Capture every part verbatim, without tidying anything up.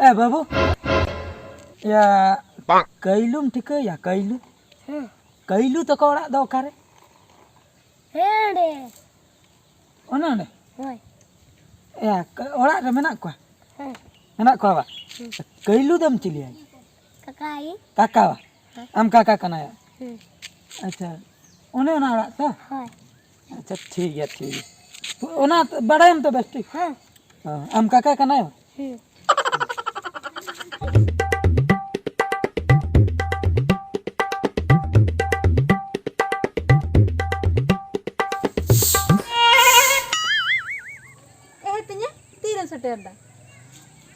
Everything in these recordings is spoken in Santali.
ᱮ ᱵᱟᱹᱵᱩ, ᱤᱭᱟᱹ, ᱠᱟᱹᱭᱞᱩᱢ ᱴᱷᱤᱠᱟᱹᱭᱟ? ᱠᱟᱹᱭᱞᱩ? ᱦᱮᱸ᱾ ᱠᱟᱹᱭᱞᱩ ᱛᱟᱠᱚ ᱚᱲᱟᱜ ᱫᱚ ᱚᱠᱟᱨᱮ? ᱦᱮᱸ, ᱚᱸᱰᱮ᱾ ᱚᱱᱮ ᱚᱸᱰᱮ? ᱦᱳᱭ᱾ ᱮ, ᱠᱟ-, ᱚᱲᱟᱜ ᱨᱮ ᱢᱮᱱᱟᱜ ᱠᱚᱣᱟ? ᱦᱮᱸ᱾ ᱢᱮᱱᱟᱜ ᱠᱚᱣᱟ ᱵᱟ? ᱦᱩᱸ᱾ ᱠᱟᱹᱭᱞᱩ ᱫᱚᱢ ᱪᱤᱞᱤᱭᱟᱭ? ᱠᱟᱠᱟᱭ᱾ ᱠᱟᱠᱟ ᱵᱟ? ᱦᱮᱸ᱾ ᱟᱢ ᱠᱟᱠᱟ ᱠᱟᱱᱟᱭ? ᱦᱩᱸ᱾ ᱟᱪᱪᱷᱟ, ᱚᱱᱮ ᱚᱱᱟ ᱚᱲᱟᱜ ᱛᱚ? ᱦᱳᱭ᱾ ᱟᱪᱪᱷᱟ, ᱴᱷᱤᱠ ᱜᱮᱭᱟ, ᱴᱷᱤᱠ ᱜᱮᱭᱟ᱾ ᱚᱱᱟ ᱵᱟᱲᱟᱭᱟᱢ ᱛᱚ ᱵᱮᱥ ᱴᱷᱤᱠ? ᱦᱮᱸ᱾ ᱚ, ᱟᱢ ᱠᱟᱠᱟ ᱠᱟᱱᱟᱭ? ᱦᱩᱸ᱾ ᱮ ᱛᱤᱧᱟ, ᱛᱤᱨᱮᱢ ᱥᱮᱴᱮᱨ ᱫᱟ?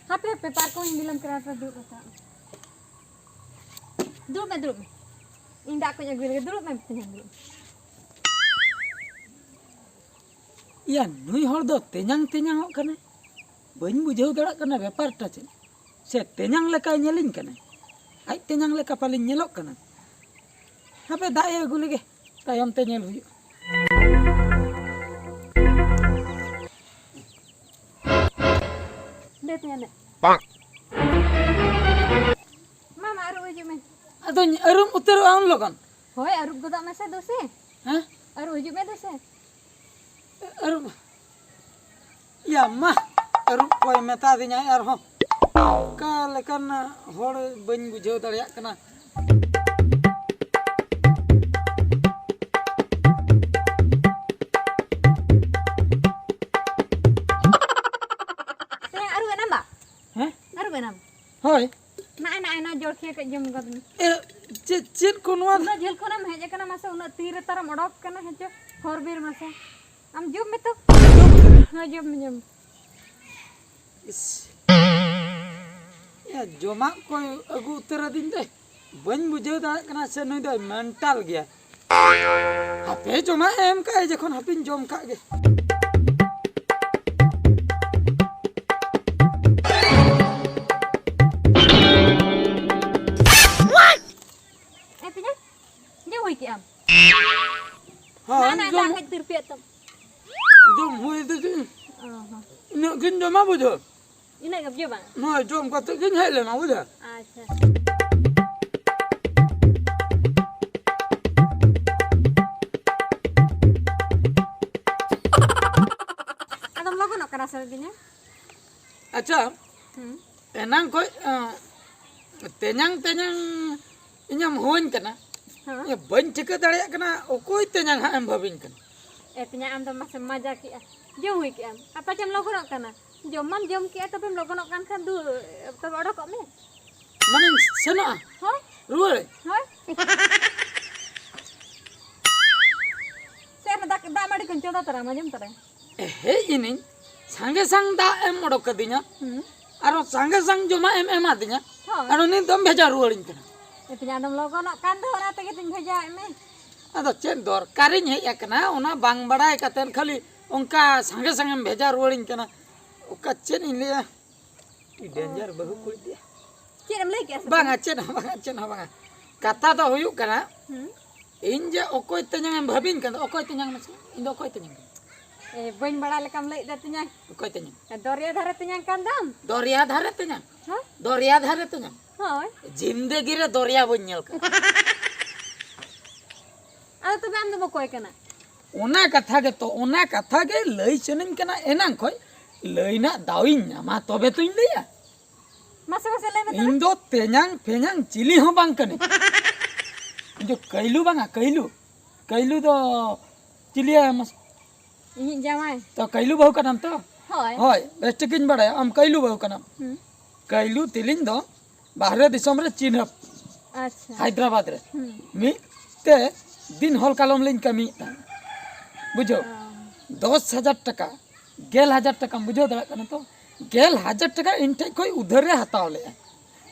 ᱦᱟᱯᱮ, ᱦᱟᱯᱮ, ᱯᱟᱨᱠᱚᱢ ᱤᱧ ᱵᱤᱞᱚᱢ ᱠᱟᱱᱟ, ᱦᱟᱯᱮ ᱫᱩᱲᱩᱵ ᱦᱟᱛᱟᱲ ᱢᱮ᱾ ᱫᱩᱲᱩᱵ ᱢᱮ, ᱫᱩᱲᱩᱵ ᱢᱮ᱾ ᱤᱧ ᱫᱟᱜ ᱠᱚᱧ ᱟᱹᱜᱩᱭ ᱞᱮᱜᱮ, ᱫᱩᱲᱩᱵ ᱢᱮ, ᱛᱤᱧᱟ, ᱫᱩᱲᱩᱵ ᱢᱮ᱾ ᱭᱟ, ᱱᱩᱭ ᱦᱚᱲ ᱫᱚ ᱛᱮᱧᱟᱝ ᱛᱮᱧᱟᱝᱚᱜ ᱠᱟᱱᱟᱭ᱾ ᱵᱟᱹᱧ ᱵᱩᱡᱷᱟᱹᱣ ᱫᱟᱲᱮᱭᱟᱜ ᱠᱟᱱᱟ ᱵᱮᱯᱟᱨᱴᱟ ᱪᱮᱫ᱾ ᱥᱮ ᱛᱮᱧᱟᱝ ᱞᱮᱠᱟᱭ ᱧᱮᱞᱤᱧ ᱠᱟᱱᱟᱭ? ᱟᱡ ᱛᱮᱧᱟᱝ ᱞᱮᱠᱟ ᱯᱟᱞᱮᱧ ᱧᱮᱞᱚᱜ ᱠᱟᱱᱟ? ᱦᱟᱯᱮ, ᱫᱟᱜ ᱮ ᱟᱹᱜᱩ ᱞᱮᱜᱮ, ᱛᱟᱭᱚᱢ ᱛᱮ ᱧᱮᱞ ᱦᱩᱭᱩᱜᱼᱟ᱾ ᱫᱮ ᱛᱮᱧᱟᱝ ᱫᱮ᱾ ᱢᱟ, ᱢᱟ, ᱟᱹᱨᱩᱵ ᱦᱤᱡᱩᱜ ᱢᱮ᱾ ᱟᱫᱚᱧ ᱟᱹᱨᱩᱵ ᱩᱛᱟᱹᱨᱚᱜᱼᱟ ᱩᱱ ᱞᱚᱜᱚᱱ᱾ ᱦᱳᱭ, ᱟᱹᱨᱩᱵ ᱜᱚᱫᱚᱜ ᱢᱮᱥᱮ ᱫᱩᱥᱮ᱾ ᱦᱮᱸ? ᱟᱹᱨᱩᱵ ᱦᱤᱡᱩᱜ ᱢᱮ ᱫᱩᱥᱮ᱾ ᱟᱹᱨᱩᱵ? ᱭᱟ ᱢᱟ, ᱟᱹᱨᱩᱵ ᱠᱚᱭ ᱢᱮᱛᱟ ᱫᱤᱧᱟᱭ ᱟᱨᱦᱚᱸ᱾ ᱚᱠᱟ ᱞᱮᱠᱟᱱ ᱦᱚᱲ ᱵᱟᱹᱧ ᱵᱩᱡᱷᱟᱹᱣ ᱫᱟᱲᱮᱭᱟᱜ ᱠᱟᱱᱟ᱾ ᱛᱮᱧᱟᱝ, ᱟᱹᱨᱩᱵ ᱮᱱᱟᱢ ᱵᱟ? ᱦᱮᱸ? ᱟᱹᱨᱩᱵ ᱮᱱᱟᱢ? ᱦᱳᱭ᱾ ᱱᱟᱜᱼᱟᱭ, ᱱᱟᱜᱼᱟᱭ, ᱱᱚᱣᱟ ᱡᱚᱞᱠᱷᱤᱭᱟᱹ ᱠᱟᱹᱡ ᱡᱚᱢ ᱜᱚᱫ ᱢᱮ᱾ ᱮ, ᱪᱮᱫ, ᱪᱮᱫ ᱠᱚ ᱱᱚᱣᱟ? ᱩᱱᱟᱹᱜ ᱡᱷᱟᱹᱞ ᱠᱷᱚᱱᱮᱢ ᱦᱮᱡ ᱟᱠᱟᱱᱟ, ᱢᱟᱥᱮ ᱩᱱᱟᱹᱜ ᱛᱤ ᱨᱮ ᱛᱟᱨᱮᱢ ᱚᱰᱚᱠ ᱠᱟᱱᱟ, ᱦᱮᱸ ᱪᱚ, ᱦᱚᱨ ᱵᱤᱨ ᱢᱟᱥᱮ᱾ ᱟᱢ ᱡᱚᱢ ᱢᱮ ᱛᱚ᱾ ᱦᱮᱸ, ᱡᱚᱢ ᱢᱮ, ᱡᱚᱢ ᱢᱮ᱾ ᱤᱥ᱾ ᱮ, ᱡᱚᱢᱟᱜ ᱠᱚᱭ ᱟᱹᱜᱩ ᱩᱛᱟᱹᱨ ᱟᱹᱫᱤᱧ ᱫᱚᱭ᱾ ᱵᱟᱹᱧ ᱵᱩᱡᱷᱟᱹᱣ ᱫᱟᱲᱮᱭᱟᱜ ᱠᱟᱱᱟ ᱥᱮ ᱱᱩᱭ ᱫᱚᱭ ᱢᱮᱱᱴᱟᱞ ᱜᱮᱭᱟ᱾ ᱦᱟᱯᱮ, ᱡᱚᱢᱟᱜ ᱮ ᱮᱢ ᱠᱟᱜ ᱡᱚᱠᱷᱚᱱ ᱦᱟᱯᱮᱧ ᱡᱚᱢ ᱠᱟᱜ ᱜᱮ᱾ ᱮ ᱛᱤᱧᱟ, ᱡᱚᱢ ᱦᱩᱭ ᱠᱮᱜ ᱟᱢ? ᱦᱮᱸ, ᱱᱟ, ᱱᱟ, ᱡᱚᱢ, ᱫᱟᱜ ᱠᱟᱹᱡ ᱛᱤᱨᱯᱤᱭᱮᱫ ᱛᱟᱢ᱾ ᱡᱚᱢ ᱦᱩᱭ ᱫᱚ ᱪᱮᱫ? ᱚ ᱦᱚᱸ᱾ ᱤᱱᱟᱹᱜ ᱜᱤᱧ ᱡᱚᱢᱟ, ᱵᱩᱡᱷᱟᱹᱣ᱾ ᱤᱱᱟᱹᱜ ᱜᱮᱢ ᱡᱚᱢᱟ? ᱱᱚᱜᱼᱚᱭ ᱡᱚᱢ ᱠᱟᱛᱮ ᱜᱤᱧ ᱦᱮᱡ ᱞᱮᱱᱟ, ᱵᱩᱡᱷᱟᱹᱣ᱾ ᱟᱪᱪᱷᱟ᱾ ᱟᱫᱚᱢ ᱞᱚᱜᱚᱱᱚᱜ ᱠᱟᱱᱟ ᱥᱮ ᱵᱤᱱᱟ? ᱟᱪᱪᱷᱟ, ᱦᱩᱸ᱾ ᱮᱱᱟᱝ ᱠᱷᱚᱡ, ᱟᱸ, ᱛᱮᱧᱟᱝ, ᱛᱮᱧᱟᱝ ᱤᱧᱮᱢ ᱦᱚᱦᱚᱧ ᱠᱟᱱᱟ᱾ ᱦᱮᱸ᱾ ᱤᱧ ᱵᱟᱹᱧ ᱴᱷᱤᱠᱟᱹ ᱫᱟᱲᱮᱭᱟᱜ ᱠᱟᱱᱟ, ᱚᱠᱚᱭ ᱛᱮᱧᱟᱝ ᱦᱟᱸᱜ ᱮᱢ ᱵᱷᱟᱹᱵᱤᱧ ᱠᱟᱱᱟ᱾ ᱮ ᱛᱮᱧᱟᱝ, ᱟᱢ ᱫᱚ ᱢᱟᱥᱮᱢ ᱢᱟᱡᱟ ᱠᱮᱜᱼᱟ, ᱡᱚᱢ ᱦᱩᱭ ᱠᱮᱜᱼᱟᱢ, ᱟᱨ ᱯᱟᱪᱮᱢ ᱞᱚᱜᱚᱱᱚᱜ ᱠᱟᱱᱟ᱾ ᱡᱚᱢ ᱢᱟᱢ ᱡᱚᱢ ᱠᱮᱜᱼᱟ, ᱛᱚᱵᱮᱢ ᱞᱚᱜᱚᱱᱚᱜ ᱠᱟᱱ ᱠᱷᱟᱱ ᱫᱩ, ᱛᱚᱵᱮ ᱚᱰᱚᱠᱚᱜ ᱢᱮ᱾ ᱢᱟᱱᱮᱧ ᱥᱮᱱᱚᱜᱼᱟ? ᱦᱳᱭ᱾ ᱨᱩᱣᱟᱹᱲᱟᱹᱧ? ᱦᱳᱭ᱾ ᱥᱮ ᱟᱨ ᱫᱟᱜ, ᱫᱟᱜ ᱢᱟᱹᱰᱤ ᱠᱚᱧ ᱪᱚᱸᱫᱟ ᱛᱚᱨᱟ ᱟᱢᱟ, ᱡᱚᱢ ᱛᱚᱨᱟᱭ᱾ ᱦᱮᱡ ᱮᱱᱟᱹᱧ, ᱥᱟᱸᱜᱮ ᱥᱟᱝ ᱫᱟᱜ ᱮᱢ ᱚᱰᱚᱠ ᱠᱟᱫᱤᱧᱟ, ᱦᱩᱸ᱾ ᱟᱨᱚ ᱥᱟᱸᱜᱮ ᱥᱟᱝ ᱡᱚᱢᱟᱜ ᱮᱢ ᱮᱢᱟᱫᱤᱧᱟ, ᱦᱳᱭ᱾ ᱟᱨᱚ ᱱᱤᱛ ᱫᱚᱢ ᱵᱷᱮᱡᱟ ᱨᱩᱣᱟᱹᱲᱤᱧ ᱠᱟᱱᱟ᱾ ᱮ ᱛᱮᱧᱟᱝ, ᱟᱫᱚᱢ ᱞᱚᱜᱚᱱᱚᱜ ᱠᱟᱱ ᱫᱚ, ᱚᱱᱟ ᱛᱮᱜᱮ ᱛᱚᱧ ᱵᱷᱮᱡᱟᱭᱮᱫ ᱢᱮ᱾ ᱟᱫᱚ ᱪᱮᱫ ᱫᱚᱨᱠᱟᱨᱤᱧ ᱦᱮᱡ ᱟᱠᱟᱱᱟ, ᱚᱱᱟ ᱵᱟᱝ ᱵᱟᱲᱟᱭ ᱠᱟᱛᱮᱫ ᱠᱷᱟᱹᱞᱤ ᱚᱱᱠᱟ ᱥᱟᱸᱜᱮ ᱥᱟᱝᱜᱮᱢ ᱵᱷᱮᱡᱟ ᱨᱩᱣᱟᱹᱲᱤᱧ ᱠᱟᱱᱟ᱾ ᱚᱠᱟ ᱪᱮᱫ ᱤᱧ ᱞᱟᱹᱭᱟ, ᱟᱹᱰᱤ ᱰᱮᱧᱡᱟᱨ ᱵᱟᱹᱦᱩ ᱠᱩᱲᱤ ᱫᱤᱭᱟ᱾ ᱪᱮᱫ ᱮᱢ ᱞᱟᱹᱭ ᱠᱮᱜᱼᱟ ᱥᱮ? ᱵᱟᱝᱟ, ᱪᱮᱫ ᱦᱚᱸ ᱵᱟᱝᱟ, ᱪᱮᱫ ᱦᱚᱸ ᱵᱟᱝᱟ᱾ ᱠᱟᱛᱷᱟ ᱫᱚ ᱦᱩᱭᱩᱜ ᱠᱟᱱᱟ, ᱦᱩᱸ? ᱤᱧ ᱡᱮ ᱚᱠᱚᱭ ᱛᱮᱧᱟᱝ ᱮᱢ ᱵᱷᱟᱹᱵᱤᱧ ᱠᱟᱱ ᱫᱚ, ᱚᱠᱚᱭ ᱛᱮᱧᱟᱝ ᱢᱟᱥᱮ? ᱤᱧ ᱫᱚ ᱚᱠᱚᱭ ᱛᱮᱧᱟᱝ ᱠᱟᱱᱟ? ᱮ, ᱵᱟᱹᱧ ᱵᱟᱲᱟᱭ ᱞᱮᱠᱟᱢ ᱞᱟᱹᱭᱮᱫ ᱫᱚ ᱛᱮᱧᱟᱝ᱾ ᱚᱠᱚᱭ ᱛᱮᱧᱟᱝ? ᱫᱚᱨᱭᱟ ᱫᱷᱟᱨᱮ ᱛᱮᱧᱟᱝ ᱠᱟᱱ ᱫᱚᱢ᱾ ᱫᱚᱨᱭᱟ ᱫᱷᱟᱨᱮ ᱛᱮᱧᱟᱝ? ᱦᱮᱸ? ᱫᱚᱨᱭᱟ ᱫᱷᱟᱨᱮ ᱛᱮᱧᱟᱝ? ᱦᱳᱭ᱾ ᱡᱤᱱᱫᱮᱜᱤ ᱨᱮ ᱫᱚᱨᱭᱟ ᱵᱟᱹᱧ ᱧᱮᱞ ᱠᱟᱜᱼᱟ᱾ ᱟᱫᱚ ᱛᱚᱵᱮ ᱟᱢ ᱫᱚᱢ ᱚᱠᱚᱭ ᱠᱟᱱᱟ? ᱚᱱᱟ ᱠᱟᱛᱷᱟ ᱜᱮᱛᱚ, ᱚᱱᱟ ᱠᱟᱛᱷᱟ ᱜᱮ ᱞᱟᱹᱭ ᱥᱟᱱᱟᱧ ᱠᱟᱱᱟ ᱮᱱᱟᱝ ᱠᱷᱚᱡ᱾ ᱞᱟᱹᱭ ᱨᱮᱱᱟᱜ ᱫᱟᱣ ᱤᱧ ᱧᱟᱢᱟ ᱛᱚᱵᱮ ᱛᱚᱧ ᱞᱟᱹᱭᱟ᱾ ᱢᱟᱥᱮ, ᱢᱟᱥᱮ, ᱞᱟᱹᱭ ᱢᱮ ᱛᱚᱵᱮ᱾ ᱤᱧ ᱫᱚ ᱛᱮᱧᱟᱝ ᱯᱷᱮᱧᱟᱝ ᱪᱤᱞᱤ ᱦᱚᱸ ᱵᱟᱝ ᱠᱟᱹᱱᱟᱹᱧ᱾ ᱤᱧ ᱫᱚ ᱠᱟᱹᱭᱞᱩ ᱵᱟᱝᱟ, ᱠᱟᱹᱭᱞᱩ᱾ ᱠᱟᱹᱭᱞᱩ ᱫᱚ ᱪᱤᱞᱤᱭᱟ ᱢᱟᱥᱮ? ᱤᱧᱤᱡ ᱡᱟᱶᱟᱭ᱾ ᱛᱚ, ᱠᱟᱹᱭᱞᱩ ᱵᱟᱹᱦᱩ ᱠᱟᱱᱟᱢ ᱛᱚ? ᱦᱳᱭ᱾ ᱦᱳᱭ, ᱵᱮᱥ ᱴᱷᱤᱠᱤᱧ ᱵᱟᱲᱟᱭᱟ, ᱟᱢ ᱠᱟᱹᱭᱞᱩ ᱵᱟᱹᱦᱩ ᱠᱟᱱᱟᱢ᱾ ᱦᱩᱸ᱾ ᱠᱟᱹᱭᱞᱩ ᱛᱤᱞᱤᱧ ᱫᱚ ᱵᱟᱦᱨᱮ ᱫᱤᱥᱚᱢ ᱨᱮ ᱪᱤᱱᱦᱟᱹᱯ᱾ ᱟᱪᱪᱷᱟ᱾ ᱦᱟᱭᱫᱨᱟᱵᱟᱫᱽ ᱨᱮ᱾ ᱦᱩᱸ᱾ ᱢᱤᱫ ᱛᱮ ᱫᱤᱱ ᱦᱚᱞ ᱠᱟᱞᱚᱢ ᱞᱤᱧ ᱠᱟᱹᱢᱤᱭᱮᱫ ᱛᱟᱦᱮᱸᱫ᱾ ᱵᱩᱡᱷᱟᱹᱣ? ᱚ᱾ ᱫᱚᱥ ᱦᱟᱡᱟᱨ ᱴᱟᱠᱟ, ᱜᱮᱞ ᱦᱟᱡᱟᱨ ᱴᱟᱠᱟᱢ ᱵᱩᱡᱷᱟᱹᱣ ᱫᱟᱲᱮᱭᱟᱜ ᱠᱟᱱᱟ ᱛᱚ? ᱜᱮᱞ ᱦᱟᱡᱟᱨ ᱴᱟᱠᱟ ᱤᱧ ᱴᱷᱮᱡ ᱠᱷᱚᱡ ᱩᱫᱷᱟᱹᱨ ᱮ ᱦᱟᱛᱟᱣ ᱞᱮᱜᱼᱟ᱾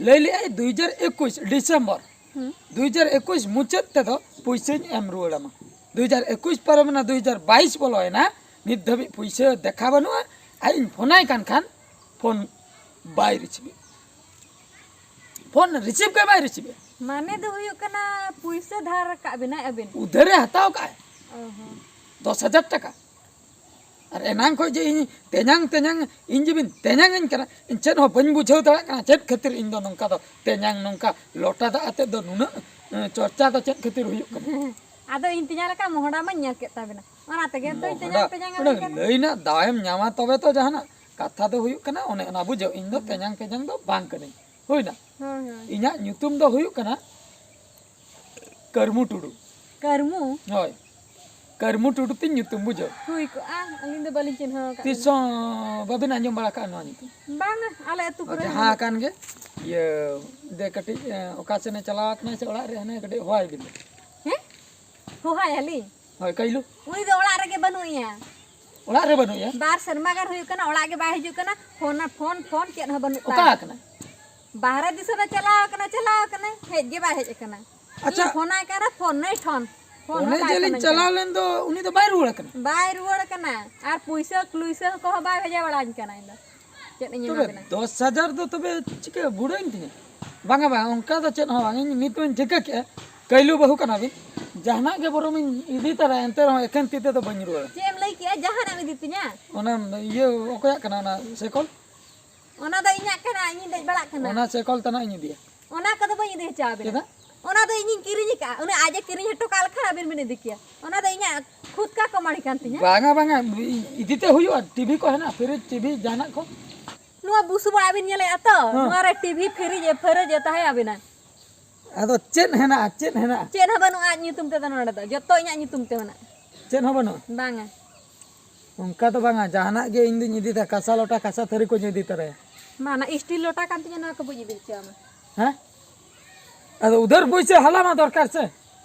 ᱞᱟᱹᱭ ᱞᱮᱜᱼᱟᱭ ᱫᱩ ᱦᱟᱡᱟᱨ ᱮᱠᱩᱥ ᱰᱤᱥᱮᱢᱵᱚᱨ᱾ ᱦᱩᱸ᱾ ᱫᱩ ᱦᱟᱡᱟᱨ ᱮᱠᱩᱥ ᱢᱩᱪᱟᱹᱫ ᱛᱮᱫᱚ ᱯᱩᱭᱥᱟᱹᱧ ᱮᱢ ᱨᱩᱣᱟᱹᱲ ᱟᱢᱟ᱾ ᱫᱩ ᱦᱟᱡᱟᱨ ᱮᱠᱩᱥ ᱯᱟᱨᱚᱢᱮᱱᱟ, ᱫᱩ ᱦᱟᱡᱟᱨ ᱵᱟᱭᱤᱥ ᱵᱚᱞᱚᱭᱮᱱᱟ, ᱱᱤᱛ ᱫᱷᱟᱹᱵᱤᱡ ᱯᱩᱭᱥᱟᱹ ᱫᱮᱠᱷᱟ ᱵᱟᱹᱱᱩᱜᱼᱟ᱾ ᱟᱡ ᱤᱧ ᱯᱷᱳᱱᱟᱭ ᱠᱟᱱ ᱠᱷᱟᱱ ᱯᱷᱳᱱ ᱵᱟᱭ ᱨᱤᱥᱤᱵᱷ ᱮᱫ᱾ ᱯᱷᱳᱱ ᱨᱤᱥᱤᱵᱷ ᱜᱮ ᱵᱟᱭ ᱨᱤᱥᱤᱵᱷ ᱮᱫ᱾ ᱢᱟᱱᱮ ᱫᱚ ᱦᱩᱭᱩᱜ ᱠᱟᱱᱟ ᱯᱩᱭᱥᱟᱹ ᱫᱷᱟᱨ ᱠᱟᱜ ᱵᱮᱱᱟᱭ ᱟᱵᱮᱱ? ᱩᱫᱷᱟᱹᱨᱮ ᱦᱟᱛᱟᱣ ᱠᱟᱜᱼᱟᱭ᱾ ᱚ ᱦᱚᱸ᱾ ᱫᱚᱥ ᱦᱟᱡᱟᱨ ᱴᱟᱠᱟ᱾ ᱟᱨ ᱮᱱᱟᱝ ᱠᱷᱚᱱ ᱡᱮ ᱤᱧ ᱛᱮᱧᱟᱝ, ᱛᱮᱧᱟᱝ, ᱤᱧ ᱡᱮ ᱵᱤᱱ ᱛᱮᱧᱟᱝ ᱟᱹᱧ ᱠᱟᱱᱟ, ᱤᱧ ᱪᱮᱫ ᱦᱚᱸ ᱵᱟᱹᱧ ᱵᱩᱡᱷᱟᱹᱣ ᱫᱟᱲᱮᱭᱟᱜ ᱠᱟᱱᱟ, ᱪᱮᱫ ᱠᱷᱟᱹᱛᱤᱨ ᱤᱧ ᱫᱚ ᱱᱚᱝᱠᱟ ᱫᱚ ᱛᱮᱧᱟᱝ, ᱱᱚᱝᱠᱟ ᱞᱚᱴᱟ ᱫᱟᱜ ᱟᱛᱮᱫ ᱫᱚ ᱱᱩᱱᱟᱹᱜ, ᱮᱸ, ᱪᱚᱨᱪᱟ ᱫᱚ ᱪᱮᱫ ᱠᱷᱟᱹᱛᱤᱨ ᱦᱩᱭᱩᱜ ᱠᱟᱱᱟ? ᱟᱫᱚ ᱤᱧ ᱛᱮᱧᱟᱝ ᱞᱮᱠᱟ ᱢᱚᱦᱰᱟ ᱢᱟᱧ ᱧᱮᱞ ᱠᱮᱫ ᱛᱟᱵᱤᱱᱟ, ᱚᱱᱟ ᱛᱮᱜᱮ ᱛᱚ ᱤᱧ ᱛᱮᱧᱟᱝ, ᱢᱚᱦᱰᱟ, ᱛᱮᱧᱟᱝ ᱚᱸᱰᱮ ᱟᱹᱵᱤᱱ ᱠᱟᱱᱟ᱾ ᱞᱟᱹᱭ ᱨᱮᱱᱟᱜ ᱫᱟᱣᱮᱢ ᱧᱟᱢᱟ ᱛᱚᱵᱮ ᱛᱚ ᱡᱟᱦᱟᱱᱟᱜ ᱠᱟᱛᱷᱟ ᱫᱚ ᱦᱩᱭᱩᱜ ᱠᱟᱱᱟ, ᱚᱱᱮ ᱚᱱᱟ ᱵᱩᱡᱷᱟᱹᱣ᱾ ᱤᱧ ᱫᱚ ᱛᱮᱧᱟᱝ, ᱛᱮᱧᱟᱝ ᱫᱚ ᱵᱟᱝ ᱠᱟᱹᱱᱟᱹᱧ᱾ ᱦᱩᱭᱱᱟ? ᱦᱳᱭ, ᱦᱳᱭ᱾ ᱤᱧᱟᱹᱜ ᱧᱩᱛᱩᱢ ᱫᱚ ᱦᱩᱭᱩᱜ ᱠᱟᱱᱟ ᱠᱟᱹᱨᱢᱩ ᱴᱩᱰᱩ᱾ ᱠᱟᱹᱨᱢᱩ? ᱦᱳᱭ, ᱠᱟᱹᱨᱢᱩ ᱴᱩᱰᱩ ᱛᱤᱧ ᱧᱩᱛᱩᱢ, ᱵᱩᱡᱷᱟᱹᱣ᱾ ᱦᱩᱭ ᱠᱚᱜᱼᱟ, ᱟᱹᱞᱤᱧ ᱫᱚ ᱵᱟᱹᱞᱤᱧ ᱪᱤᱱᱦᱟᱹᱣ ᱟᱠᱟᱫ ᱛᱤᱥ ᱵᱤᱱᱟ᱾ ᱦᱚᱸ ᱵᱟᱵᱤᱱ ᱟᱸᱡᱚᱢ ᱵᱟᱲᱟ ᱠᱟᱜᱼᱟ ᱱᱚᱣᱟ ᱧᱩᱛᱩᱢ? ᱵᱟᱝᱟ, ᱟᱞᱮ ᱟᱹᱛᱩ ᱠᱚᱨᱮ ᱡᱟᱦᱟᱸ ᱦᱚᱸ᱾ ᱟᱠᱟᱱ ᱜᱮ, ᱤᱭᱟᱹ, ᱫᱮ ᱠᱟᱹᱴᱤᱡ, ᱮ, ᱚᱠᱟ ᱥᱮᱱᱮ ᱪᱟᱞᱟᱣ ᱟᱠᱟᱱᱟ ᱥᱮ ᱚᱲᱟᱜ ᱨᱮ ᱦᱟᱱᱮ ᱠᱟᱹᱴᱤᱡ ᱦᱚᱦᱚᱣᱟᱭ ᱵᱤᱱ᱾ ᱦᱮᱸ? ᱦᱚᱦᱚᱣᱟᱭᱟᱞᱤᱧ? ᱦᱳᱭ, ᱠᱟᱹᱭᱞᱩ᱾ ᱩᱱᱤ ᱫᱚ ᱚᱲᱟᱜ ᱨᱮᱜᱮ ᱵᱟᱹᱱᱩᱜ ᱮᱭᱟ᱾ ᱚᱲᱟᱜ ᱨᱮ ᱵᱟᱹᱱᱩᱜ ᱮᱭᱟ? ᱵᱟᱨ ᱥᱮᱨᱢᱟ ᱜᱟᱱ ᱦᱩᱭᱩᱜ ᱠᱟᱱᱟ, ᱚᱲᱟᱜ ᱜᱮ ᱵᱟᱭ ᱦᱤᱡᱩᱜ ᱠᱟᱱᱟ, ᱯᱷᱳᱱ, ᱯᱷᱳᱱ, ᱯᱷᱳᱱ ᱪᱮᱫ ᱦᱚᱸ ᱵᱟᱹᱱᱩᱜ ᱚᱠᱟ ᱛᱟᱭ᱾ ᱟᱠᱟᱱᱟᱭ? ᱵᱟᱦᱨᱮ ᱫᱤᱥᱚᱢ ᱮ ᱪᱟᱞᱟᱣ ᱟᱠᱟᱱᱟ, ᱪᱟᱞᱟᱣ ᱟᱠᱟᱱᱟᱭ, ᱦᱮᱡ ᱜᱮ ᱵᱟᱭ ᱦᱮᱡ ᱟᱠᱟᱱᱟ᱾ ᱟᱪᱪᱷᱟ᱾ ᱤᱧ ᱯᱷᱳᱱᱟᱭ ᱠᱟᱱᱟ, ᱯᱷᱳᱱ ᱱᱟᱹᱭ ᱴᱷᱚᱱ, ᱯᱷᱳᱱ ᱦᱚᱸ ᱚᱱᱮ ᱵᱟᱭ ᱡᱮᱞᱤᱧ ᱯᱷᱳᱱᱟᱹᱧ ᱠᱟᱱᱟ᱾ ᱪᱟᱞᱟᱣ ᱞᱮᱱ ᱫᱚ, ᱩᱱᱤ ᱫᱚ ᱵᱟᱭ ᱨᱩᱣᱟᱹᱲ ᱟᱠᱟᱱᱟ? ᱵᱟᱭ ᱨᱩᱣᱟᱹᱲ ᱟᱠᱟᱱᱟ᱾ ᱟᱨ ᱯᱩᱭᱥᱟᱹ ᱠᱞᱩᱭᱥᱟᱹ ᱠᱚᱦᱚᱸ ᱵᱟᱭ ᱵᱷᱮᱡᱟ ᱵᱟᱲᱟᱧ ᱠᱟᱱᱟ ᱤᱧ ᱫᱚ᱾ ᱪᱮᱫ ᱤᱧ ᱮᱢᱟ ᱛᱚᱵᱮ ᱵᱤᱱᱟ? ᱫᱚᱥ ᱦᱟᱡᱟᱨ ᱫᱚ ᱛᱚᱵᱮ ᱪᱤᱠᱟᱹ ᱵᱩᱲᱟᱹᱭᱮᱱ ᱛᱤᱧᱟᱹ? ᱵᱟᱝᱟ, ᱵᱟᱝᱟ, ᱚᱱᱠᱟ ᱫᱚ ᱪᱮᱫ ᱦᱚᱸ ᱵᱟᱝ᱾ ᱤᱧ ᱱᱤᱛ ᱢᱟᱧ ᱴᱷᱤᱠᱟᱹ ᱠᱮᱜᱼᱟ, ᱠᱟᱹᱭᱞᱩ ᱵᱟᱹᱦᱩ ᱠᱟᱱᱟ ᱵᱤᱱ᱾ ᱡᱟᱦᱟᱱᱟᱜ ᱜᱮ ᱵᱚᱨᱚᱢ ᱤᱧ ᱤᱫᱤ ᱛᱟᱨᱟ, ᱮᱱᱛᱮ ᱨᱮᱦᱚᱸ ᱮᱠᱷᱮᱱ ᱛᱤ ᱛᱮᱫᱚ ᱵᱟᱹᱧ ᱨᱩᱣᱟᱹᱲᱟ᱾ ᱪᱮᱫ ᱮᱢ ᱞᱟᱹᱭ ᱠᱮᱜᱼᱟ? ᱡᱟᱦᱟᱱᱟᱜ ᱮᱢ ᱤᱫᱤ ᱛᱤᱧᱟ? ᱚᱱᱟ ᱤᱭᱟᱹ ᱚᱠᱚᱭᱟᱜ ᱠᱟᱱᱟ ᱚᱱᱟ ᱥᱮᱠᱚᱞ? ᱚᱱᱟ ᱫᱚ ᱤᱧᱟᱹᱜ ᱠᱟᱱᱟ, ᱤᱧᱤᱧ ᱫᱮᱡ ᱵᱟᱲᱟᱜ ᱠᱟᱱᱟ᱾ ᱚᱱᱟ ᱥᱮᱠᱚᱞ ᱛᱟᱱᱟᱜ ᱤᱧ ᱤᱫᱤᱭᱟ᱾ ᱚᱱᱟ ᱠᱚᱫᱚ ᱵᱟᱹᱧ ᱤᱫᱤ ᱦᱚᱪᱚ ᱟᱵᱤᱱᱟ᱾ ᱪᱮᱫᱟᱜ? ᱚᱱᱟ ᱫᱚ ᱤᱧᱤᱧ ᱠᱤᱨᱤᱧ ᱟᱠᱟᱫᱼᱟ᱾ ᱩᱱᱤ ᱟᱡ ᱮ ᱠᱤᱨᱤᱧ ᱦᱚᱴᱚ ᱠᱟᱜ ᱞᱮᱠᱷᱟᱱ ᱟᱹᱵᱤᱱ ᱵᱤᱱ ᱤᱫᱤ ᱠᱮᱭᱟ᱾ ᱚᱱᱟ ᱫᱚ ᱤᱧᱟᱹᱜ ᱠᱷᱩᱫ ᱠᱟ ᱠᱟᱢᱟᱲᱤ ᱠᱟᱱ ᱛᱤᱧᱟ᱾ ᱵᱟᱝᱟ, ᱵᱟᱝᱟ, ᱤ-, ᱤᱫᱤ ᱛᱮ ᱦᱩᱭᱩᱜᱼᱟ᱾ ᱴᱤᱵᱷᱤ ᱠᱚ ᱦᱮᱱᱟᱜᱼᱟ, ᱯᱷᱤᱨᱤᱡᱽ, ᱴᱤᱵᱷᱤ, ᱡᱟᱦᱟᱱᱟᱜ ᱠᱚ᱾ ᱱᱚᱣᱟ ᱵᱩᱥᱩᱵ ᱚᱲᱟᱜ ᱵᱤᱱ ᱧᱮᱞᱮᱫᱼᱟ ᱛᱚ? ᱦᱮᱸ᱾ ᱱᱚᱣᱟ ᱨᱮ ᱴᱤᱵᱷᱤ, ᱯᱷᱤᱨᱤᱡᱽ, ᱮ, ᱯᱷᱤᱨᱤᱡᱽ ᱮ ᱛᱟᱦᱮᱸ ᱟᱵᱤᱱᱟ᱾ ᱟᱫᱚ ᱪᱮᱫ ᱦᱮᱱᱟᱜᱼᱟ, ᱪᱮᱫ ᱦᱮᱱᱟᱜᱼᱟ? ᱪᱮᱫ ᱦᱚᱸ ᱵᱟᱹᱱᱩᱜᱼᱟ ᱟᱡ ᱧᱩᱛᱩᱢ ᱛᱮᱫᱚ ᱱᱚᱰᱮ ᱫᱚ᱾ ᱡᱚᱛᱚ ᱤᱧᱟᱹᱜ ᱧᱩᱛᱩᱢ ᱛᱮ ᱢᱮᱱᱟᱜᱼᱟ᱾ ᱪᱮᱫ ᱦᱚᱸ ᱵᱟᱹᱱᱩᱜᱼᱟ? ᱵᱟᱝᱟ᱾ ᱚᱱᱠᱟ ᱫᱚ ᱵᱟᱝᱟ, ᱡᱟᱦᱟᱱᱟᱜ ᱜᱮ ᱤᱧ ᱫᱩᱧ ᱤᱫᱤ ᱛᱟᱨᱟ, ᱠᱟᱸᱥᱟ ᱞᱚᱴᱟ, ᱠᱟᱸᱥᱟ ᱛᱷᱟᱹᱨᱤ ᱠᱚᱧ ᱤᱫᱤ ᱛᱟᱨᱟᱭᱟ᱾ ᱢᱟ, ᱚᱱᱟ ᱥᱴᱤᱞ ᱞᱚᱴᱟ ᱠᱟᱱ ᱛᱤᱧᱟ, ᱱᱚᱣᱟ ᱠᱚ ᱵᱟᱹᱧ ᱤᱫᱤ ᱦᱚᱪᱚ ᱟᱢᱟ᱾ ᱦᱮᱸ? ᱟᱫᱚ ᱩᱫᱷᱟᱹᱨ ᱯᱩᱭᱥᱟᱹ ᱦᱟᱞᱟ ᱢᱟ ᱫᱚᱨᱠᱟᱨ ᱥᱮ?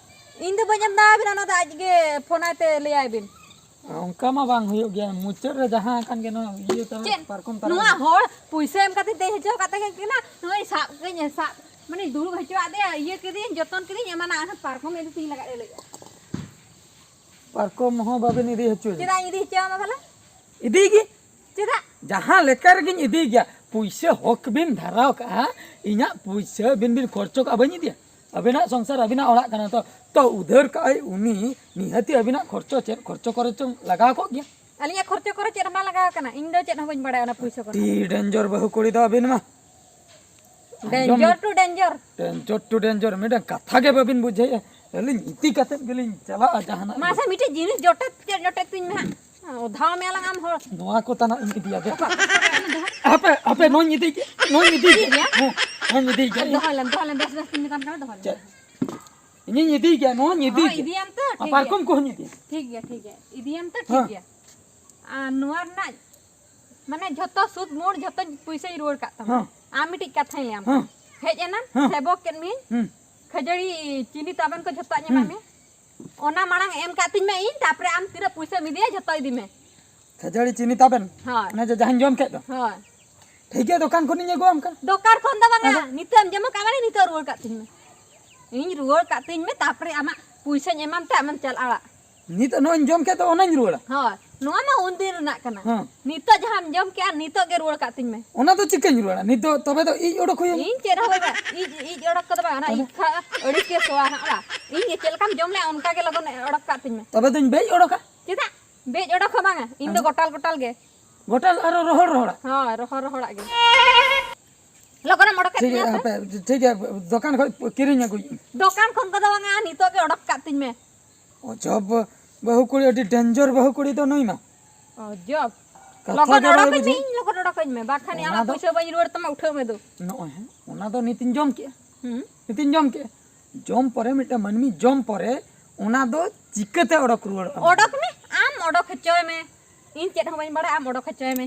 ᱤᱧ ᱫᱚ ᱵᱟᱹᱧ ᱮᱢ ᱫᱟᱲᱮᱭᱟᱵᱤᱱᱟ, ᱚᱱᱟ ᱫᱚ ᱟᱡ ᱜᱮ ᱯᱷᱳᱱ ᱟᱭ ᱛᱮ ᱞᱟᱹᱭᱟᱭ ᱵᱤᱱ᱾ ᱚᱱᱠᱟ ᱢᱟ ᱵᱟᱝ ᱦᱩᱭᱩᱜ ᱜᱮᱭᱟ, ᱢᱩᱪᱟᱹᱫ ᱨᱮ ᱡᱟᱦᱟᱸ ᱟᱠᱟᱱ ᱜᱮ ᱱᱚᱣᱟ ᱤᱭᱟᱹ ᱛᱟᱞᱟ, ᱪᱮᱫ? ᱯᱟᱨᱠᱚᱢ ᱛᱟᱞᱟ ᱱᱚᱣᱟ ᱨᱮ᱾ ᱦᱚᱲ ᱯᱩᱭᱥᱟᱹ ᱮᱢ ᱠᱟᱛᱮ ᱫᱮᱡ ᱦᱚᱪᱚ ᱠᱟᱛᱮ ᱜᱮ ᱠᱤᱱᱟ, ᱱᱚᱜᱼᱚᱭ ᱥᱟᱵ ᱠᱟᱹᱧ ᱥᱟᱵ, ᱢᱟᱱᱮ ᱫᱩᱲᱩᱵ ᱦᱚᱪᱚᱣᱟᱫᱮᱭᱟ, ᱤᱭᱟᱹ ᱠᱤᱫᱤᱧ, ᱡᱚᱛᱚᱱ ᱠᱤᱫᱤᱧ, ᱮᱢᱟᱱᱟ ᱟᱨᱦᱚᱸ ᱯᱟᱨᱠᱚᱢ ᱤᱫᱤ ᱛᱤᱧ ᱞᱟᱜᱟᱜ ᱮ ᱞᱟᱹᱭᱮᱜᱼᱟ᱾ ᱯᱟᱨᱠᱚᱢ ᱦᱚᱸ ᱵᱟᱵᱤᱱ ᱤᱫᱤ ᱦᱚᱪᱚᱭᱟ? ᱪᱮᱫᱟᱜ ᱤᱧ ᱤᱫᱤ ᱦᱚᱪᱚ ᱟᱢᱟ ᱵᱷᱟᱞᱟ? ᱤᱫᱤ ᱜᱮ᱾ ᱪᱮᱫᱟᱜ? ᱡᱟᱦᱟᱸ ᱞᱮᱠᱟ ᱨᱮᱜᱮᱧ ᱤᱫᱤ ᱜᱮᱭᱟ, ᱯᱩᱭᱥᱟᱹ ᱦᱚᱠ ᱵᱤᱱ ᱫᱷᱟᱨᱟᱣ ᱠᱟᱜᱼᱟ, ᱤᱧᱟᱹᱜ ᱯᱩᱭᱥᱟᱹ ᱟᱹᱵᱤᱱ ᱵᱤᱱ ᱠᱷᱚᱨᱪᱚ ᱠᱟᱜᱼᱟ, ᱵᱟᱹᱧ ᱤᱫᱤᱭᱟ? ᱟᱹᱵᱤᱱᱟᱜ ᱥᱚᱝᱥᱟᱨ, ᱟᱹᱵᱤᱱᱟᱜ ᱚᱲᱟᱜ ᱠᱟᱱᱟ ᱛᱚ, ᱛᱚ ᱩᱫᱷᱟᱹᱨ ᱠᱟᱜᱼᱟᱭ ᱩᱱᱤ, ᱱᱤᱦᱟᱹᱛᱤ ᱟᱹᱵᱤᱱᱟᱜ ᱠᱷᱚᱨᱪᱚ ᱪᱮᱫ ᱠᱷᱚᱨᱪᱚ ᱠᱚᱨᱮ ᱪᱚᱝ ᱞᱟᱜᱟᱣ ᱠᱚᱜ ᱜᱮᱭᱟ᱾ ᱟᱹᱞᱤᱧᱟᱜ ᱠᱷᱚᱨᱪᱟ ᱠᱚᱨᱮ ᱪᱮᱫ ᱦᱚᱸ ᱵᱟᱝ ᱞᱟᱜᱟᱣ ᱠᱟᱱᱟ, ᱤᱧ ᱫᱚ ᱪᱮᱫ ᱦᱚᱸ ᱵᱟᱹᱧ ᱵᱟᱲᱟᱭᱟ ᱚᱱᱟ ᱯᱩᱭᱥᱟᱹ ᱠᱚᱨᱮ᱾ ᱟᱹᱰᱤ ᱰᱮᱧᱡᱚᱨ ᱵᱟᱹᱦᱩ ᱠᱩᱲᱤ ᱫᱚ ᱟᱹᱵᱤᱱ ᱢᱟ᱾ Danger two danger. Danger two danger, ᱢᱤᱫᱴᱟᱝ ᱠᱟᱛᱷᱟ ᱜᱮ ᱵᱟᱹᱵᱤᱱ ᱵᱩᱡᱷᱟᱹᱣᱮᱫᱼᱟ᱾ ᱟᱹᱞᱤᱧ ᱤᱫᱤ ᱠᱟᱛᱮᱫ ᱜᱮᱞᱤᱧ ᱪᱟᱞᱟᱜᱼᱟ ᱡᱟᱦᱟᱱᱟᱜ ᱢᱟᱥᱮ ᱜᱮ᱾ ᱢᱤᱫᱴᱮᱡ ᱡᱤᱱᱤᱥ ᱡᱚᱴᱮᱫ ᱪᱮᱫ ᱡᱚᱴᱮᱫ ᱛᱤᱧ ᱢᱮ ᱦᱟᱸᱜ᱾ ᱚ, ᱫᱷᱟᱣ ᱢᱮ ᱟᱞᱟᱝ ᱟᱢ ᱦᱚᱲ᱾ ᱱᱚᱣᱟ ᱠᱚ ᱛᱟᱱᱟᱜ ᱤᱧ ᱤᱫᱤᱭᱟ ᱫᱮ᱾ ᱚᱠᱟ, ᱚᱠᱟ, ᱚᱠᱟ, ᱚᱠᱟ, ᱦᱟᱯᱮ, ᱦᱟᱯᱮ, ᱱᱚᱣᱟᱧ ᱤᱫᱤ ᱜᱮ, ᱱᱚᱣᱟᱧ ᱤᱫᱤ ᱤᱫᱤ ᱜᱮ᱾ ᱜᱮᱭᱟ? ᱦᱮᱸ, ᱱᱚᱣᱟᱧ ᱤᱫᱤ ᱜᱮ᱾ ᱟᱨ ᱫᱚᱦᱚᱭ ᱞᱮᱢ, ᱫᱚᱦᱚᱭ ᱞᱮᱢ, ᱵᱮᱥ, ᱵᱮᱥ ᱛᱤᱧ ᱢᱮᱛᱟᱢ ᱠᱟᱱᱟ, ᱫᱚᱦᱚᱭ ᱞᱮᱢ᱾ ᱪᱮᱫ? ᱤᱧᱤᱧ ᱤᱫᱤᱭ ᱜᱮᱭᱟ, ᱱᱚᱣᱟᱧ ᱤᱫᱤᱭ ᱦᱳᱭ, ᱜᱮᱭᱟ᱾ ᱤᱫᱤᱭᱟᱢ ᱛᱚ, ᱟᱨ ᱴᱷᱤᱠ ᱜᱮᱭᱟ᱾ ᱯᱟᱨᱠᱚᱢ ᱠᱚᱦᱚᱸᱧ ᱤᱫᱤᱭᱟ᱾ ᱴᱷᱤᱠ ᱜᱮᱭᱟ, ᱴᱷᱤᱠ ᱜᱮᱭᱟ, ᱤᱫᱤᱭᱟᱢ ᱛᱚ, ᱴᱷᱤᱠ ᱦᱮᱸ᱾ ᱜᱮᱭᱟ᱾ ᱟᱨ ᱱᱚᱣᱟ ᱨᱮᱱᱟᱜ, ᱢᱟᱱᱮ, ᱡᱷᱚᱛᱚ ᱥᱩᱫ ᱢᱩᱲ, ᱡᱷᱚᱛᱚ ᱯᱩᱭᱥᱟᱹᱧ ᱨᱩᱣᱟᱹᱲ ᱠᱟᱜ ᱛᱟᱢᱟ᱾ ᱦᱮᱸ᱾ ᱟᱢ ᱢᱤᱫᱴᱤᱡ ᱠᱟᱛᱷᱟᱧ ᱞᱟᱹᱭᱟᱢ ᱦᱮᱸ᱾ ᱠᱟᱱᱟ᱾ ᱦᱮᱡ ᱮᱱᱟᱢ, ᱦᱮᱸ᱾ ᱥᱮᱵᱚᱠ ᱠᱮᱫ ᱢᱤᱭᱟᱹᱧ, ᱦᱩᱸ᱾ ᱠᱷᱟᱹᱡᱟᱹᱲᱤ, ᱪᱤᱱᱤ, ᱛᱟᱵᱮᱱ ᱠᱚ ᱡᱷᱚᱛᱚᱣᱟᱜ ᱤᱧ ᱮᱢᱟᱜ ᱦᱩᱸ᱾ ᱢᱮᱭᱟ᱾ ᱚᱱᱟ ᱢᱟᱲᱟᱝ ᱮᱢ ᱠᱟᱜ ᱛᱤᱧ ᱢᱮ ᱤᱧ, ᱛᱟᱯᱚᱨᱮ ᱟᱢ ᱛᱤᱱᱟᱹᱜ ᱯᱩᱭᱥᱟᱹᱢ ᱤᱫᱤᱭᱟ, ᱡᱷᱚᱛᱚ ᱤᱫᱤ ᱢᱮ᱾ ᱠᱷᱟᱹᱡᱟᱹᱲᱤ, ᱪᱤᱱᱤ, ᱛᱟᱵᱮᱱ? ᱦᱳᱭ᱾ ᱚᱱᱮ ᱡᱮ ᱡᱟᱦᱟᱸᱧ ᱡᱚᱢ ᱠᱮᱫ ᱫᱚ? ᱦᱳᱭ᱾ ᱴᱷᱤᱠ ᱜᱮᱭᱟ, ᱫᱚᱠᱟᱱ ᱠᱷᱚᱱᱤᱧ ᱟᱹᱜᱩᱣᱟᱢ ᱠᱟᱱᱟ᱾ ᱫᱚᱠᱟᱱ ᱠᱷᱚᱱ ᱫᱚ ᱵᱟᱝᱟ, ᱟᱫᱚ? ᱱᱤᱛᱚᱜ ᱮᱢ ᱡᱚᱢ ᱠᱟᱜ ᱢᱟᱱᱮ ᱱᱤᱛᱚᱜ ᱨᱩᱣᱟᱹᱲ ᱠᱟᱜ ᱛᱤᱧ ᱢᱮ᱾ ᱤᱧ ᱨᱩᱣᱟᱹᱲ ᱠᱟᱜ ᱛᱤᱧ ᱢᱮ, ᱛᱟᱯᱚᱨᱮ ᱟᱢᱟᱜ ᱯᱩᱭᱥᱟᱹᱧ ᱮᱢᱟᱢ ᱛᱮ ᱟᱢᱮᱢ ᱪᱟᱞᱟᱜᱼᱟ ᱚᱲᱟᱜ᱾ ᱱᱤᱛᱚᱜ ᱱᱚᱜᱼᱚᱭ ᱤᱧ ᱡᱚᱢ ᱠᱮᱫ ᱫᱚ, ᱚᱱᱟᱧ ᱨᱩᱣᱟᱹᱲᱟ? ᱦᱳᱭ, ᱱᱚᱣᱟ ᱢᱟ ᱩᱱᱫᱤᱱ ᱨᱮᱱᱟᱜ ᱠᱟᱱᱟ᱾ ᱦᱮᱸ᱾ ᱱᱤᱛᱚᱜ ᱡᱟᱦᱟᱸᱢ ᱡᱚᱢ ᱠᱮᱜᱼᱟ, ᱱᱤᱛᱚᱜ ᱜᱮ ᱨᱩᱣᱟᱹᱲ ᱠᱟᱜ ᱛᱤᱧ ᱢᱮ᱾ ᱚᱱᱟ ᱫᱚ ᱪᱤᱠᱟᱹᱧ ᱨᱩᱣᱟᱹᱲᱟ? ᱱᱤᱛᱚᱜ ᱛᱚᱵᱮ ᱫᱚ ᱤᱡ ᱚᱰᱚᱠ ᱦᱩᱭᱩᱜᱼᱟ᱾ ᱤᱧ ᱪᱮᱫ ᱦᱚᱸ ᱵᱟᱝᱟ, ᱤᱡ, ᱤᱡ ᱚᱰᱚᱠ ᱠᱚᱫᱚ ᱵᱟᱝ, ᱚᱱᱟ ᱟᱫᱚ? ᱤᱡ ᱠᱷᱟ-, ᱟᱹᱲᱤᱥ ᱜᱮ ᱥᱚᱣᱟ ᱦᱟᱸᱜ, ᱚᱲᱟᱜ᱾ ᱤᱧ ᱜᱮ ᱪᱮᱫ ᱞᱮᱠᱟᱢ ᱡᱚᱢ ᱞᱮᱜᱼᱟ, ᱚᱱᱠᱟ ᱜᱮ ᱞᱚᱜᱚᱱ ᱚᱰᱚᱠ ᱠᱟᱜ ᱛᱤᱧ ᱢᱮ᱾ ᱛᱚᱵᱮ ᱫᱚᱧ ᱵᱮᱡ ᱚᱰᱚᱠᱟ? ᱪᱮᱫᱟᱜ? ᱵᱮᱡ ᱚᱰᱚᱠ ᱦᱚᱸ ᱵᱟᱝᱟ, ᱤᱧ ᱫᱚ ᱟᱫᱚ? ᱜᱚᱴᱟᱞ ᱜᱚᱴᱟᱞ ᱜᱮ᱾ ᱜᱚᱴᱟᱞ ᱟᱨᱚ ᱨᱚᱦᱚᱲ ᱨᱚᱦᱚᱲᱟᱜ? ᱦᱳᱭ, ᱨᱚᱦᱚᱲ ᱨᱚᱦᱚᱲᱟᱜ ᱜᱮ᱾ ᱞᱚᱜᱚᱱᱮᱢ ᱚᱰᱚᱠ ᱠᱟᱜ ᱴᱷᱤᱠ ᱛᱤᱧᱟ ᱜᱮᱭᱟ, ᱥᱮ? ᱦᱟᱯᱮ, ᱴᱷᱤᱠ ᱜᱮᱭᱟ, ᱫᱚᱠᱟᱱ ᱠᱷᱚᱡ ᱠᱤᱨᱤᱧ ᱟᱹᱜᱩᱭ᱾ ᱫᱚᱠᱟᱱ ᱠᱷᱚᱱ ᱠᱚᱫᱚ ᱵᱟᱝᱟ, ᱱᱤᱛᱚᱜ ᱜᱮ ᱚᱰᱚᱠ ᱠᱟᱜ ᱛᱤᱧ ᱢᱮ᱾ ᱚᱡᱚᱵ ᱵᱟᱹᱦᱩ ᱠᱩᱲᱤ, ᱟᱹᱰᱤ ᱰᱮᱧᱡᱚᱨ ᱵᱟᱹᱦᱩ ᱠᱩᱲᱤ ᱫᱚ ᱱᱩᱭ ᱢᱟ᱾ ᱚᱡᱚᱵ᱾ ᱠᱟᱛᱷᱟ ᱞᱚᱜᱚᱱ ᱜᱮ ᱵᱟᱭ ᱚᱰᱚᱠᱟᱹᱧ ᱢᱮ, ᱵᱩᱡᱷᱟᱹᱣᱟ᱾ ᱤᱧ ᱞᱚᱜᱚᱱ ᱚᱰᱚᱠᱟᱹᱧ ᱢᱮ, ᱵᱟᱠᱷᱟᱱ ᱚᱱᱟ ᱟᱢᱟᱜ ᱫᱚ ᱯᱩᱭᱥᱟᱹ ᱵᱟᱹᱧ ᱨᱩᱣᱟᱹᱲ ᱛᱟᱢᱟ, ᱩᱴᱷᱟᱹᱣ ᱢᱮ ᱫᱩ᱾ ᱱᱚᱜᱼᱚᱭ, ᱦᱮᱸ, ᱚᱱᱟ ᱫᱚ ᱱᱤᱛᱤᱧ ᱡᱚᱢ ᱠᱮᱜᱼᱟ᱾ ᱦᱩᱸ᱾ ᱱᱤᱛᱤᱧ ᱡᱚᱢ ᱠᱮᱜᱼᱟ᱾ ᱡᱚᱢ ᱯᱚᱨᱮ ᱢᱤᱫᱴᱟᱝ ᱢᱟᱹᱱᱢᱤ ᱡᱚᱢ ᱯᱚᱨᱮ ᱚᱱᱟ ᱫᱚ ᱪᱤᱠᱟᱹᱛᱮ ᱚᱰᱚᱠ ᱨᱩᱣᱟᱹᱲᱚᱜᱼᱟ? ᱚᱰᱚᱠ ᱢᱮ, ᱟᱢ ᱚᱰᱚᱠ ᱦᱚᱪᱚᱭ ᱢᱮ᱾ ᱤᱧ ᱪᱮᱫ ᱦᱚᱸ ᱵᱟᱹᱧ ᱵᱟᱲᱟᱭᱟ, ᱟᱢ ᱚᱰᱚᱠ ᱦᱚᱪᱚᱭ ᱢᱮ᱾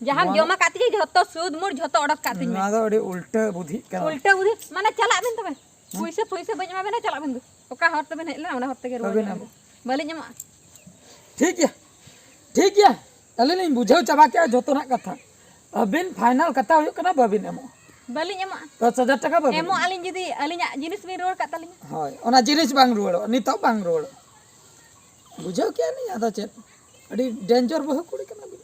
ᱡᱟᱦᱟᱸᱢ ᱱᱚᱣᱟ ᱡᱚᱢ ᱫᱚ ᱟᱠᱟᱫ ᱛᱤᱧᱟᱹ, ᱡᱷᱚᱛᱚ ᱥᱩᱫ ᱢᱩᱲ ᱡᱷᱚᱛᱚ ᱚᱰᱚᱠ ᱠᱟᱜ ᱛᱤᱧ ᱢᱮ᱾ ᱱᱚᱣᱟ ᱫᱚ ᱟᱹᱰᱤ ᱩᱞᱴᱟᱹ ᱵᱩᱫᱷᱤᱜ ᱠᱟᱱᱟ᱾ ᱩᱞᱴᱟᱹ ᱵᱩᱫᱷᱤ? ᱢᱟᱱᱮ ᱪᱟᱞᱟᱜ ᱵᱤᱱ ᱛᱚᱵᱮ᱾ ᱦᱮᱸ? ᱯᱩᱭᱥᱟᱹ, ᱯᱩᱭᱥᱟᱹ ᱵᱟᱹᱧ ᱮᱢᱟ ᱵᱤᱱᱟ, ᱪᱟᱞᱟᱜ ᱵᱤᱱ ᱫᱩ᱾ ᱚᱠᱟ ᱦᱚᱨ ᱛᱮᱵᱤᱱ ᱦᱮᱡ ᱞᱮᱱᱟ, ᱚᱱᱟ ᱦᱚᱨ ᱛᱮᱜᱮ ᱨᱩᱣᱟᱹᱲ ᱵᱟᱹᱵᱤᱱ ᱞᱮᱱ ᱮᱢᱚᱜ᱾ ᱵᱤᱱ᱾ ᱵᱟᱹᱞᱤᱧ ᱮᱢᱚᱜᱼᱟ᱾ ᱴᱷᱤᱠ ᱜᱮᱭᱟ, ᱴᱷᱤᱠ ᱜᱮᱭᱟ, ᱟᱹᱞᱤᱧ ᱞᱤᱧ ᱵᱩᱡᱷᱟᱹᱣ ᱪᱟᱵᱟ ᱠᱮᱜᱼᱟ ᱡᱷᱚᱛᱚᱱᱟᱜ ᱠᱟᱛᱷᱟ᱾ ᱟᱹᱵᱤᱱ ᱯᱷᱟᱭᱱᱟᱞ ᱠᱟᱛᱷᱟ ᱦᱩᱭᱩᱜ ᱠᱟᱱᱟ, ᱵᱟᱹᱵᱤᱱ ᱮᱢᱚᱜᱼᱟ᱾ ᱵᱟᱹᱞᱤᱧ ᱮᱢᱚᱜᱼᱟ᱾ ᱫᱚᱥ ᱦᱟᱡᱟᱨ ᱴᱟᱠᱟ ᱵᱟᱹᱵᱤᱱ ᱮᱢᱚᱜ ᱮᱢᱚᱜᱼᱟ᱾ ᱟᱹᱞᱤᱧ ᱡᱩᱫᱤ ᱟᱹᱞᱤᱧᱟᱜ ᱡᱤᱱᱤᱥ ᱵᱤᱱ ᱨᱩᱣᱟᱹᱲ ᱠᱟᱜ ᱛᱟᱹᱞᱤᱧᱟ᱾ ᱦᱳᱭ, ᱚᱱᱟ ᱡᱤᱱᱤᱥ ᱵᱟᱝ ᱨᱩᱣᱟᱹᱲᱚᱜᱼᱟ, ᱱᱤᱛᱚᱜ ᱵᱟᱝ ᱨᱩᱣᱟᱹᱲᱚᱜᱼᱟ᱾ ᱵᱩᱡᱷᱟᱹᱣ ᱠᱮᱜᱼᱟ ᱞᱤᱧ, ᱟᱫᱚ ᱪᱮᱫ? ᱟᱹᱰᱤ ᱰᱮᱧᱡᱚᱨ ᱵᱟᱹᱦᱩ ᱠᱩᱲᱤ ᱠᱟᱱᱟ ᱵᱤᱱ᱾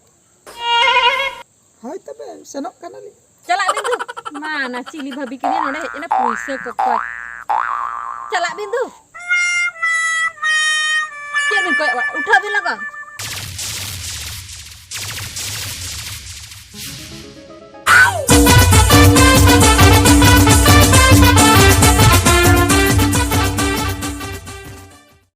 ᱦᱳᱭ, ᱛᱚᱵᱮ ᱥᱮᱱᱚᱜ ᱠᱟᱱᱟᱞᱤᱧ᱾ ᱪᱟᱞᱟᱜ ᱵᱤᱱ ᱫᱩ᱾ ᱢᱟ, ᱚᱱᱟ ᱪᱤᱞᱤ ᱵᱷᱟᱹᱵᱤ ᱠᱟᱱᱟᱭ, ᱱᱚᱰᱮ ᱦᱮᱡ ᱮᱱᱟ ᱯᱩᱭᱥᱟᱹ ᱠᱚᱠᱚᱭ᱾ ᱪᱟᱞᱟᱜ ᱵᱤᱱ ᱫᱩ᱾ ᱪᱮᱫ ᱵᱤᱱ ᱠᱚᱭᱚᱜ ᱵᱟᱲᱟ? ᱩᱴᱷᱟᱹᱜ ᱵᱤᱱ ᱞᱚᱜᱚᱱ᱾